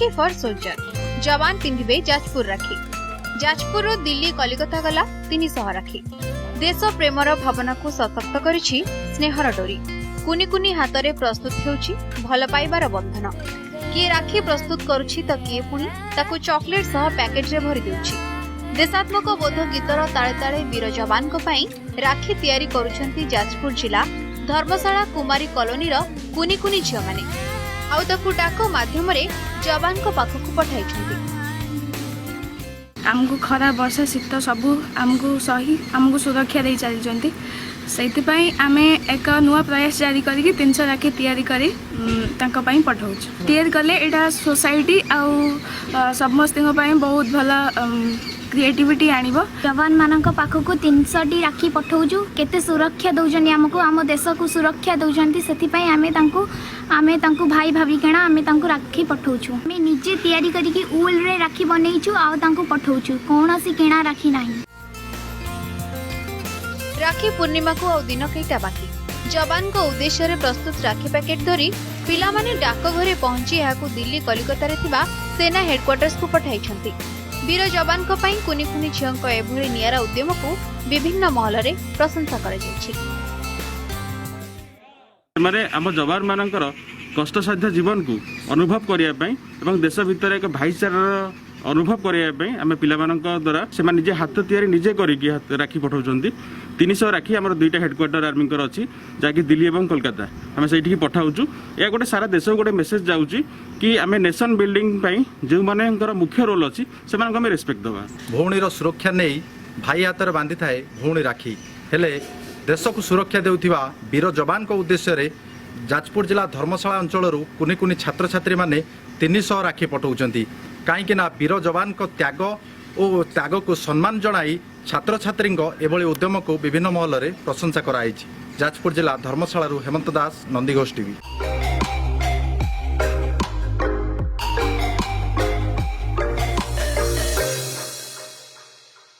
Rakhi for soldier. ଯବାନ ପିନ୍ଧିବେ ଯାଜପୁର ରାକ୍ଷୀ। ଯାଜପୁରରୁ ଦିଲ୍ଲୀ, କଲିକତା ଗଲା 300 ରାକ୍ଷୀ। ଦେଶ ପ୍ରେମର ଭାବନାକୁ ସଶକ୍ତ କରିଛି ସ୍ନେହର ଡୋରି। କୁନି କୁନି ହାତରେ ପ୍ରସ୍ତୁତ ହେଉଛି ଭଲ ପାଇବାର ବନ୍ଧନ। କିଏ ରାକ୍ଷୀ ପ୍ରସ୍ତୁତ କରୁଛି ତ କିଏ ପୁଣି ତାକୁ ଚକୋଲେଟ ସହ ପ୍ୟାକେଟରେ ଭରି ଦେଉଛି। ଦେଶାତ୍ମକ ବୋଧ ଗୀତର ତାଳେ ତାଳେ ବୀର ଯବାନଙ୍କ ପାଇଁ ରାକ୍ଷୀ ତିଆରି କରୁଛନ୍ତି ଯାଜପୁର ଜିଲ୍ଲା ଧର୍ମଶାଳା କୁମାରୀ କଲୋନୀର କୁନି କୁନି ଝିଅମାନେ। ଆଉ ତାକୁ ଡାକ ମାଧ୍ୟମରେ ଯବାନଙ୍କ ପାଖକୁ ପଠାଇଛନ୍ତି। ଆମକୁ ଖରା, ବର୍ଷା, ଶୀତ ସବୁ ଆମକୁ ସହି ଆମକୁ ସୁରକ୍ଷା ଦେଇ ଚାଲିଛନ୍ତି। ସେଇଥିପାଇଁ ଆମେ ଏକ ନୂଆ ପ୍ରୟାସ ଜାରି କରିକି 300 ରାକ୍ଷୀ ତିଆରି କରି ତାଙ୍କ ପାଇଁ ପଠାଉଛୁ। ତିଆରି କଲେ ଏଇଟା ସୋସାଇଟି ଆଉ ସମସ୍ତଙ୍କ ପାଇଁ ବହୁତ ଭଲ କ୍ରିଏଟିଭିଟି ଆଣିବ। ଯବାନମାନଙ୍କ ପାଖକୁ 300ଟି ରାକ୍ଷୀ ପଠାଉଛୁ। କେତେ ସୁରକ୍ଷା ଦେଉଛନ୍ତି ଆମକୁ, ଆମ ଦେଶକୁ ସୁରକ୍ଷା ଦେଉଛନ୍ତି। ସେଥିପାଇଁ ଆମେ ତାଙ୍କୁ ଭାଇ ଭାବିକିନା ଆମେ ତାଙ୍କୁ ରାକ୍ଷୀ ପଠାଉଛୁ। ଆମେ ନିଜେ ତିଆରି କରିକି ଉଲ୍ରେ ରାକ୍ଷୀ ବନେଇଛୁ ଆଉ ତାଙ୍କୁ ପଠାଉଛୁ। କୌଣସି କିଣା ରାକ୍ଷୀ ନାହିଁ। ରାକ୍ଷୀ ପୂର୍ଣ୍ଣିମାକୁ ଆଉ ଦିନ କେଇଟା ବାକି। ଯବାନଙ୍କ ଉଦ୍ଦେଶ୍ୟରେ ପ୍ରସ୍ତୁତ ରାକ୍ଷୀ ପ୍ୟାକେଟ ଧରି ପିଲାମାନେ ଡାକଘରେ ପହଞ୍ଚି ଏହାକୁ ଦିଲ୍ଲୀ, କଲିକତାରେ ଥିବା ସେନା ହେଡକ୍ୱାର୍ଟର୍ସକୁ ପଠାଇଛନ୍ତି। ବୀର ଯବାନଙ୍କ ପାଇଁ କୁନି କୁନି ଝିଅଙ୍କ ଏଭଳି ନିଆରା ଉଦ୍ୟମକୁ ବିଭିନ୍ନ ମହଲରେ ପ୍ରଶଂସା କରାଯାଇଛି। ସେମାନେ ଆମ ଯବାନମାନଙ୍କର କଷ୍ଟସାଧ୍ୟ ଜୀବନକୁ ଅନୁଭବ କରିବା ପାଇଁ ଏବଂ ଦେଶ ଭିତରେ ଏକ ଭାଇଚାରାର ଅନୁଭବ କରିବା ପାଇଁ ଆମେ ପିଲାମାନଙ୍କ ଦ୍ୱାରା, ସେମାନେ ନିଜେ ହାତ ତିଆରି ନିଜେ କରିକି ରାକ୍ଷୀ ପଠାଉଛନ୍ତି। 300 ରାକ୍ଷୀ ଆମର ଦୁଇଟା ହେଡକ୍ୱାର୍ଟର ଆର୍ମିଙ୍କର ଅଛି, ଯାହାକି ଦିଲ୍ଲୀ ଏବଂ କୋଲକାତା, ଆମେ ସେଇଠିକି ପଠାଉଛୁ। ଏହା ଗୋଟେ ସାରା ଦେଶକୁ ଗୋଟେ ମେସେଜ ଯାଉଛି କି ଆମେ ନେସନ ବିଲ୍ଡିଂ ପାଇଁ ଯେଉଁମାନଙ୍କର ମୁଖ୍ୟ ରୋଲ୍ ଅଛି, ସେମାନଙ୍କୁ ଆମେ ରେସ୍ପେକ୍ଟ ଦେବା। ଭଉଣୀର ସୁରକ୍ଷା ନେଇ ଭାଇ ହାତରେ ବାନ୍ଧିଥାଏ ଭଉଣୀ ରାକ୍ଷୀ। ହେଲେ ଦେଶକୁ ସୁରକ୍ଷା ଦେଉଥିବା ବୀର ଯବାନଙ୍କ ଉଦ୍ଦେଶ୍ୟରେ ଯାଜପୁର ଜିଲ୍ଲା ଧର୍ମଶାଳା ଅଞ୍ଚଳରୁ କୁନି କୁନି ଛାତ୍ରଛାତ୍ରୀମାନେ 300 ରାକ୍ଷୀ ପଠାଉଛନ୍ତି। କାହିଁକି ନା ବୀର ଯବାନଙ୍କ ତ୍ୟାଗ ଓ ତ୍ୟାଗକୁ ସମ୍ମାନ ଜଣାଇ ଛାତ୍ରଛାତ୍ରୀଙ୍କ ଏଭଳି ଉଦ୍ୟମକୁ ବିଭିନ୍ନ ମହଲରେ ପ୍ରଶଂସା କରାଯାଇଛି। ଯାଜପୁର ଜିଲ୍ଲା ଧର୍ମଶାଳାରୁ ହେମନ୍ତ ଦାସ, ନନ୍ଦିଘୋଷ ଟିଭି।